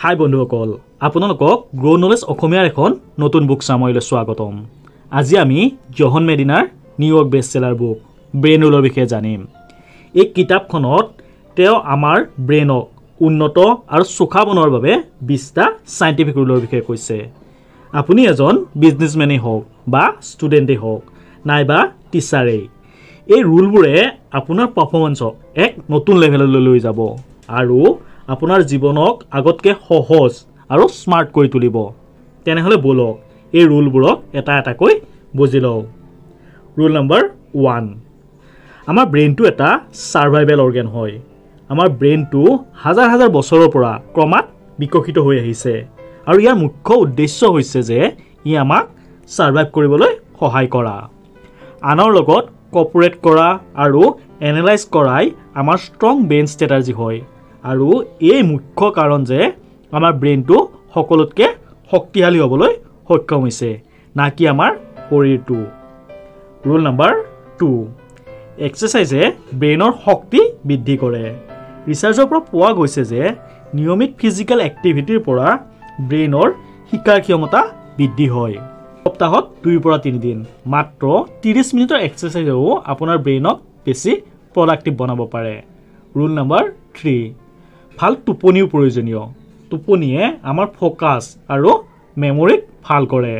হাই বন্ধুসকল, আপোনালোকক গ্ৰ' নলেজ অসমীয়াৰ এখন নতুন বুক চামৰিলৈ স্বাগতম। আজি আমি জহন মেডিনাৰ New York best seller book brain ৰুলৰ বিষয়ে জানিম। এই কিতাপখনত তেওঁ আমাৰ ব্ৰেইনক উন্নত আৰু চোখা বনোৱাৰ বাবে 20টা চাইণ্টিফিক ৰুলৰ বিষয়ে কৈছে। আপুনি এজন বিজনেছমেনেই হওক বা ষ্টুডেণ্টেই হওক নাইবা টিচাৰেই, এই ৰুলবোৰে আপোনাৰ পাৰফৰ্মেঞ্চক এক নতুন লেভেললৈ লৈ যাব আৰু আপোনাৰ জীৱনক আগতকৈ সহজ আৰু স্মাৰ্ট কৰি তুলিব। তেনেহ'লে ব'লক এই ৰুলবোৰক এটা এটাকৈ বুজি লওঁ। ৰুল নম্বৰ 1, আমাৰ ব্ৰেইনটো এটা ছাৰ্ভাইভেল অৰ্গেন হয়। আমাৰ ব্ৰেইনটো হাজাৰ হাজাৰ বছৰৰ পৰা ক্ৰমাৎ বিকশিত হৈ আহিছে আৰু ইয়াৰ মুখ্য উদ্দেশ্য হৈছে যে ই আমাক ছাৰ্ভাইভ কৰিবলৈ সহায় কৰা, আনৰ লগত কপাৰেট কৰা আৰু এনালাইজ কৰাই আমাৰ ষ্ট্ৰং ব্ৰেইন ষ্ট্ৰেটাৰ্জি হয়। আৰু এই মুখ্য কাৰণ যে আমাৰ ব্ৰেইনটো সকলোতকৈ শক্তিশালী হ'বলৈ সক্ষম হৈছে, না কি আমাৰ শৰীৰটো। ৰুল নম্বৰ 2, এক্সাৰচাইজে ব্ৰেইনৰ শক্তি বৃদ্ধি কৰে। ৰিচাৰ্চৰ পৰা পোৱা গৈছে যে নিয়মিত ফিজিকেল এক্টিভিটিৰ পৰা ব্ৰেইনৰ শিকাৰ ক্ষমতা বৃদ্ধি হয়। সপ্তাহত 2 পৰা 3 দিন মাত্ৰ 30 মিনিটৰ এক্সাৰচাইজেও আপোনাৰ ব্ৰেইনক বেছি প্ৰডাক্টিভ বনাব পাৰে। ৰুল নম্বৰ 3, ভাল টোপনিও প্ৰয়োজনীয়। টোপনিয়ে আমাৰ ফ'কাছ আৰু মেম'ৰিক ভাল কৰে।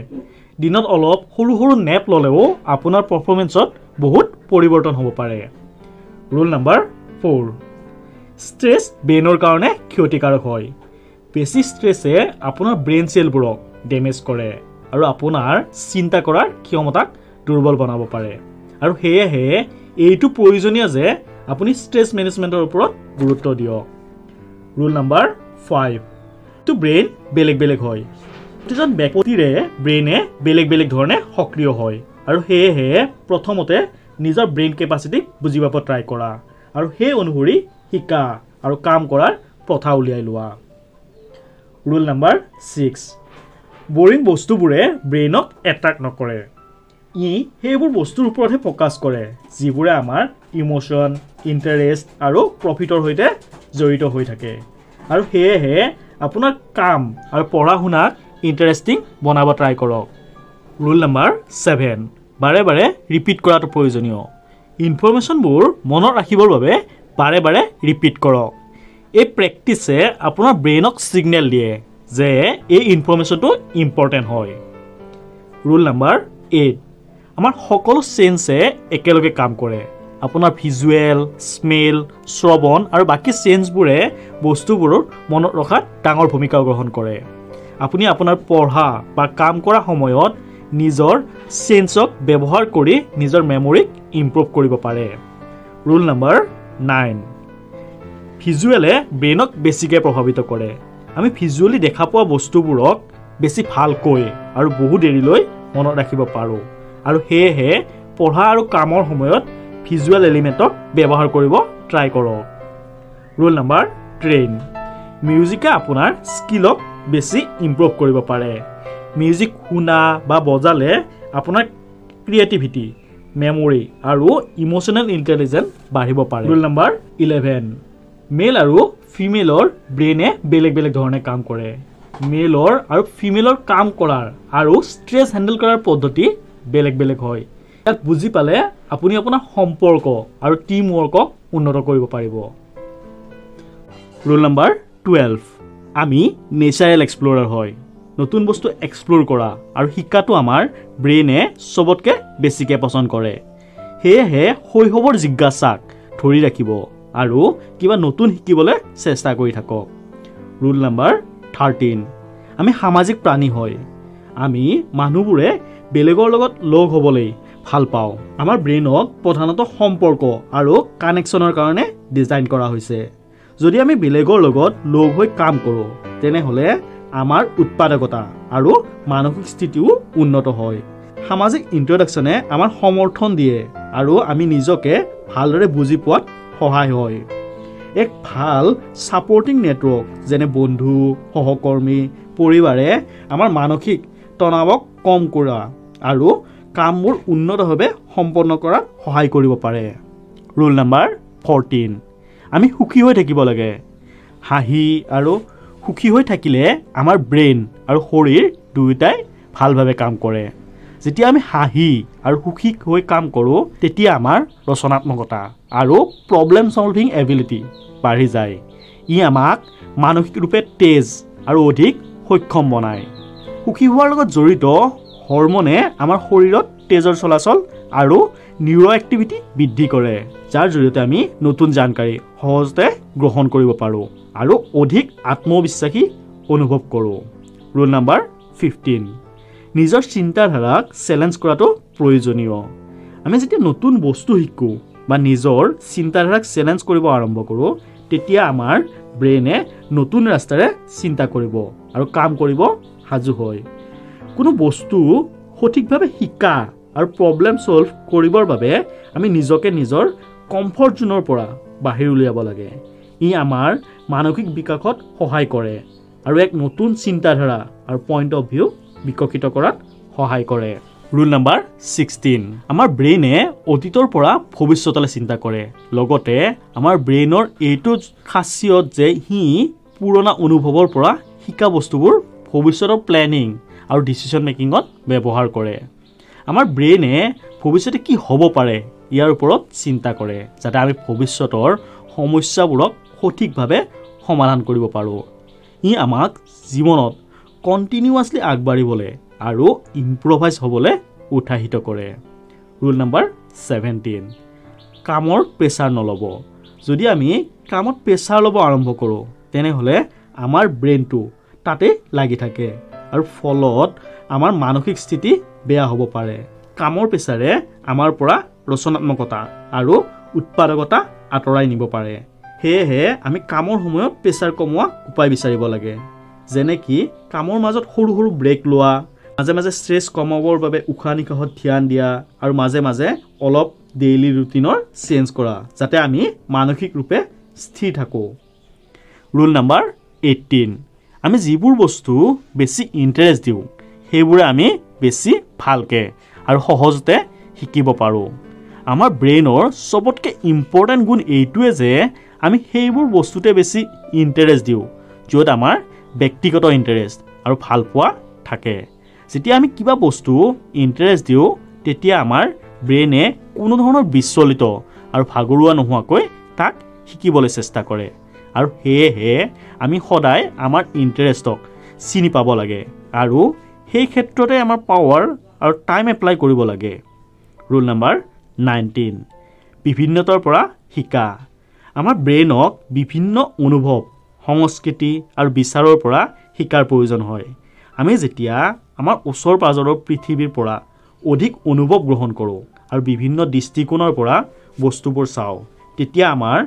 দিনত অলপ সৰু সৰু নেপ ল'লেও আপোনাৰ পাৰফৰ্মেঞ্চত বহুত পৰিৱৰ্তন হ'ব পাৰে। ৰুল নম্বৰ 4, ষ্ট্ৰেছ ব্ৰেইনৰ কাৰণে ক্ষতিকাৰক হয়। বেছি ষ্ট্ৰেছে আপোনাৰ ব্ৰেইন চেলবোৰক ডেমেজ কৰে আৰু আপোনাৰ চিন্তা কৰাৰ ক্ষমতাক দুৰ্বল বনাব পাৰে। আৰু সেয়েহে এইটো প্ৰয়োজনীয় যে আপুনি ষ্ট্ৰেছ মেনেজমেণ্টৰ ওপৰত গুৰুত্ব দিয়ক। ৰুল নম্বৰ 5, তো ব্ৰেইন বেলেগ বেলেগ হয়। প্ৰতিজন ব্যক্তিৰে ব্ৰেইনে বেলেগ বেলেগ ধৰণে সক্ৰিয় হয় আৰু সেয়েহে প্ৰথমতে নিজৰ ব্ৰেইন কেপাচিটিক বুজি পাব ট্ৰাই কৰা আৰু সেই অনুসৰি শিকা আৰু কাম কৰাৰ প্ৰথা উলিয়াই লোৱা। ৰুল নম্বৰ 6, বৰিং বস্তুবোৰে ব্ৰেইনক এট্ৰেক্ট নকৰে। ই সেইবোৰ বস্তুৰ ওপৰতহে ফ'কাছ কৰে যিবোৰে আমাৰ ইম'শ্যন, ইণ্টাৰেষ্ট আৰু প্ৰফিটৰ সৈতে জড়িত হৈ থাকে। আৰু সেয়েহে আপোনাৰ কাম আৰু পঢ়া শুনাক ইণ্টাৰেষ্টিং বনাব ট্ৰাই কৰক। ৰুল নম্বৰ 7, বাৰে বাৰে ৰিপিট কৰাটো প্ৰয়োজনীয়। ইনফৰ্মেশ্যনবোৰ মনত ৰাখিবৰ বাবে বাৰে বাৰে ৰিপিট কৰক। এই প্ৰেক্টিছে আপোনাৰ ব্ৰেইনক ছিগনেল দিয়ে যে এই ইনফৰ্মেশ্যনটো ইম্পৰ্টেণ্ট হয়। ৰুল নম্বৰ 8, আমাৰ সকলো চেন্সে একেলগে কাম কৰে। আপোনাৰ ভিজুৱেল, স্মেল, শ্ৰৱণ আৰু বাকী চেন্সবোৰে বস্তুবোৰ মনত ৰখাত ডাঙৰ ভূমিকা গ্ৰহণ কৰে। আপুনি আপোনাৰ পঢ়া বা কাম কৰা সময়ত নিজৰ চেন্সক ব্যৱহাৰ কৰি নিজৰ মেম'ৰিক ইম্প্ৰুভ কৰিব পাৰে। ৰুল নম্বৰ 9, ভিজুৱেলে ব্ৰেইনক বেছিকৈ প্ৰভাৱিত কৰে। আমি ভিজুৱেলি দেখা পোৱা বস্তুবোৰক বেছি ভালকৈ আৰু বহু দেৰিলৈ মনত ৰাখিব পাৰোঁ আৰু সেয়েহে পঢ়া আৰু কামৰ সময়ত ভিজুৱেল এলিমেণ্টক ব্যৱহাৰ কৰিব ট্ৰাই কৰক। ৰুল নম্বৰ 10, মিউজিকে আপোনাৰ স্কিলক বেছি ইম্প্ৰুভ কৰিব পাৰে। মিউজিক শুনা বা বজালে আপোনাৰ ক্ৰিয়েটিভিটি, মেম'ৰি আৰু ইম'শ্যনেল ইণ্টেলিজেঞ্চ বাঢ়িব পাৰে। ৰুল নম্বৰ 11, মেল আৰু ফিমেলৰ ব্ৰেইনে বেলেগ বেলেগ ধৰণে কাম কৰে। মেলৰ আৰু ফিমেলৰ কাম কৰাৰ আৰু ষ্ট্ৰেছ হেণ্ডেল কৰাৰ পদ্ধতি বেলেগ বেলেগ হয়। ইয়াক বুজি পালে আপুনি আপোনাৰ সম্পৰ্ক আৰু টিম ৱৰ্কক উন্নত কৰিব পাৰিব। ৰুল নম্বৰ 12, আমি নেচাৰেল এক্সপ্ল'ৰাৰ হয়। নতুন বস্তু এক্সপ্ল'ৰ কৰা আৰু শিকাটো আমাৰ ব্ৰেইনে চবতকৈ বেছিকৈ পচন্দ কৰে। সেয়েহে শৈশৱৰ জিজ্ঞাসাক ধৰি ৰাখিব আৰু কিবা নতুন শিকিবলৈ চেষ্টা কৰি থাকক। ৰুল নম্বৰ 13, আমি সামাজিক প্ৰাণী হয়। আমি মানুহবোৰে বেলেগৰ লগত লগ হ'বলৈ ভাল পাওঁ। আমাৰ ব্ৰেইনক প্ৰধানতঃ সম্পৰ্ক আৰু কানেকশ্যনৰ কাৰণে ডিজাইন কৰা হৈছে। যদি আমি বেলেগৰ লগত লগ হৈ কাম কৰোঁ তেনেহ'লে আমাৰ উৎপাদকতা আৰু মানসিক স্থিতিও উন্নত হয়। সামাজিক ইণ্ট্ৰডাকশ্যনে আমাৰ সমৰ্থন দিয়ে আৰু আমি নিজকে ভালদৰে বুজি পোৱাত সহায় হয়। এক ভাল ছাপৰ্টিং নেটৱৰ্ক যেনে বন্ধু, সহকৰ্মী, পৰিবাৰে আমাৰ মানসিক তনাৱক কম কৰা আৰু কামবোৰ উন্নতভাৱে সম্পন্ন কৰাত সহায় কৰিব পাৰে। ৰুল নম্বৰ 14, আমি সুখী হৈ থাকিব লাগে। হাঁহি আৰু সুখী হৈ থাকিলে আমাৰ ব্ৰেইন আৰু শৰীৰ দুয়োটাই ভালভাৱে কাম কৰে। যেতিয়া আমি হাঁহি আৰু সুখী হৈ কাম কৰোঁ তেতিয়া আমাৰ ৰচনাত্মকতা আৰু প্ৰব্লেম ছলভিং এবিলিটি বাঢ়ি যায়। ই আমাক মানসিক ৰূপে তেজ আৰু অধিক সক্ষম বনায়। সুখী হোৱাৰ লগত জড়িত হৰম'নে আমাৰ শৰীৰত তেজৰ চলাচল আৰু নিউৰ' এক্টিভিটি বৃদ্ধি কৰে, যাৰ জৰিয়তে আমি নতুন জানকাৰী সহজতে গ্ৰহণ কৰিব পাৰোঁ আৰু অধিক আত্মবিশ্বাসী অনুভৱ কৰোঁ। ৰুল নাম্বাৰ 15, নিজৰ চিন্তাধাৰাক চেলেঞ্জ কৰাটো প্ৰয়োজনীয়। আমি যেতিয়া নতুন বস্তু শিকোঁ বা নিজৰ চিন্তাধাৰাক চেলেঞ্জ কৰিব আৰম্ভ কৰোঁ তেতিয়া আমাৰ ব্ৰেইনে নতুন ৰাস্তাৰে চিন্তা কৰিব আৰু কাম কৰিব সাজু হয়। কোনো বস্তু সঠিকভাৱে শিকা আৰু প্ৰব্লেম ছল্ভ কৰিবৰ বাবে আমি নিজকে নিজৰ কমফৰ্ট জোনৰ পৰা বাহিৰ উলিয়াব লাগে। ই আমাৰ মানসিক বিকাশত সহায় কৰে আৰু এক নতুন চিন্তাধাৰা আৰু পইণ্ট অফ ভিউ বিকশিত কৰাত সহায় কৰে। ৰুল নাম্বাৰ 16, আমাৰ ব্ৰেইনে অতীতৰ পৰা ভৱিষ্যতলৈ চিন্তা কৰে। লগতে আমাৰ ব্ৰেইনৰ এইটো খাচিয়ত যে সি পুৰণা অনুভৱৰ পৰা শিকা বস্তুবোৰ ভৱিষ্যতৰ প্লেনিং আৰু ডিচিশ্যন মেকিঙত ব্যৱহাৰ কৰে। আমাৰ ব্ৰেইনে ভৱিষ্যতে কি হ'ব পাৰে ইয়াৰ ওপৰত চিন্তা কৰে, যাতে আমি ভৱিষ্যতৰ সমস্যাবোৰক সঠিকভাৱে সমাধান কৰিব পাৰোঁ। ই আমাক জীৱনত কণ্টিনিউৱাছলি আগবাঢ়িবলৈ আৰু ইম্প্ৰভাইজ হ'বলৈ উৎসাহিত কৰে। ৰুল নাম্বাৰ 17, কামৰ প্ৰেছাৰ নল'ব। যদি আমি কামত প্ৰেছাৰ ল'ব আৰম্ভ কৰোঁ তেনেহ'লে আমাৰ ব্ৰেইনটো তাতে লাগি থাকে আৰু ফলত আমাৰ মানসিক স্থিতি বেয়া হ'ব পাৰে। কামৰ প্ৰেছাৰে আমাৰ পৰা ৰচনাত্মকতা আৰু উৎপাদকতা আঁতৰাই নিব পাৰে। সেয়েহে আমি কামৰ সময়ত প্ৰেছাৰ কমোৱা উপায় বিচাৰিব লাগে, যেনে কি কামৰ মাজত সৰু সৰু ব্ৰেক লোৱা, মাজে মাজে ষ্ট্ৰেছ কমাবৰ বাবে উশাহ নিশাহত ধ্যান দিয়া আৰু মাজে মাজে অলপ ডেইলি ৰুটিনৰ চেঞ্জ কৰা, যাতে আমি মানসিক ৰূপে স্থিৰ থাকোঁ। ৰুল নাম্বাৰ 18, আমি যিবোৰ বস্তু বেছি ইণ্টাৰেষ্ট দিওঁ সেইবোৰে আমি বেছি ভালকৈ আৰু সহজতে শিকিব পাৰোঁ। আমাৰ ব্ৰেইনৰ চবতকৈ ইম্পৰ্টেণ্ট গুণ এইটোৱে যে আমি সেইবোৰ বস্তুতে বেছি ইণ্টাৰেষ্ট দিওঁ য'ত আমাৰ ব্যক্তিগত ইণ্টাৰেষ্ট আৰু ভালপোৱা থাকে। যেতিয়া আমি কিবা বস্তু ইণ্টাৰেষ্ট দিওঁ তেতিয়া আমাৰ ব্ৰেইনে কোনো ধৰণৰ বিচলিত আৰু ভাগৰুৱা নোহোৱাকৈ তাক শিকিবলৈ চেষ্টা কৰে আৰু সেয়েহে আমি সদায় আমাৰ ইণ্টাৰেষ্টক চিনি পাব লাগে আৰু সেই ক্ষেত্ৰতে আমাৰ পাৱাৰ আৰু টাইম এপ্লাই কৰিব লাগে। ৰুল নাম্বাৰ 19, বিভিন্নতাৰ পৰা শিকা। আমাৰ ব্ৰেইনক বিভিন্ন অনুভৱ, সংস্কৃতি আৰু বিচাৰৰ পৰা শিকাৰ প্ৰয়োজন হয়। আমি যেতিয়া আমাৰ ওচৰ পাজৰৰ পৃথিৱীৰ পৰা অধিক অনুভৱ গ্ৰহণ কৰোঁ আৰু বিভিন্ন দৃষ্টিকোণৰ পৰা বস্তুবোৰ চাওঁ তেতিয়া আমাৰ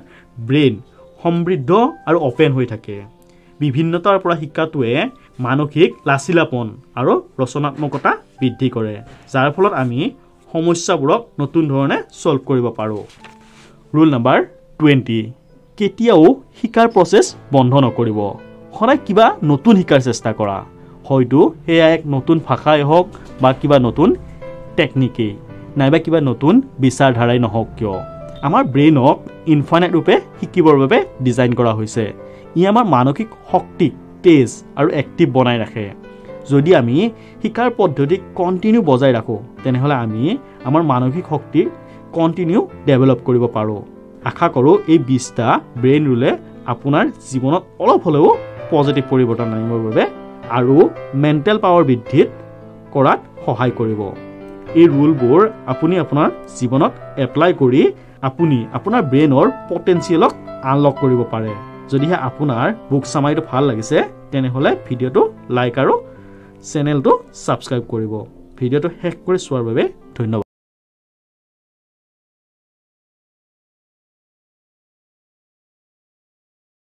ব্ৰেইন সমৃদ্ধ আৰু অ'পেন হৈ থাকে। বিভিন্নতাৰ পৰা শিকাটোৱে মানসিক লাচিলাপন আৰু ৰচনাত্মকতা বৃদ্ধি কৰে, যাৰ ফলত আমি সমস্যাবোৰক নতুন ধৰণে ছল্ভ কৰিব পাৰোঁ। ৰুল নাম্বাৰ 20, কেতিয়াও শিকাৰ প্ৰচেছ বন্ধ নকৰিব। সদায় কিবা নতুন শিকাৰ চেষ্টা কৰা, হয়তো সেয়া এক নতুন ভাষাই হওক বা কিবা নতুন টেকনিকেই নাইবা কিবা নতুন বিচাৰধাৰাই নহওক কিয়। আমাৰ ব্ৰেইনক ইনফাইনাইট ৰূপে শিকিবৰ বাবে ডিজাইন কৰা হৈছে। ই আমাৰ মানসিক শক্তিক তেজ আৰু এক্টিভ বনাই ৰাখে। যদি আমি শিকাৰ পদ্ধতি কণ্টিনিউ বজাই ৰাখোঁ তেনেহ'লে আমি আমাৰ মানসিক শক্তি কণ্টিনিউ ডেভেলপ কৰিব পাৰোঁ। আশা কৰোঁ এই 20টা ব্ৰেইন ৰুলে আপোনাৰ জীৱনত অলপ হ'লেও পজিটিভ পৰিৱৰ্তন আনিবৰ বাবে আৰু মেণ্টেল পাৱাৰ বৃদ্ধিত কৰাত সহায় কৰিব। এই ৰুলবোৰ আপুনি আপোনাৰ জীৱনত এপ্লাই কৰি আপুনি আপোনাৰ ব্ৰেইনৰ পটেঞ্চিয়েলক আনলক কৰিব পাৰে। যদিহে আপোনাৰ বুক চামাৰিটো ভাল লাগিছে তেনেহ'লে ভিডিঅ'টো লাইক আৰু চেনেলটো ছাবস্ক্ৰাইব কৰিব। ভিডিঅ'টো শেষ কৰি চোৱাৰ বাবে ধন্যবাদ।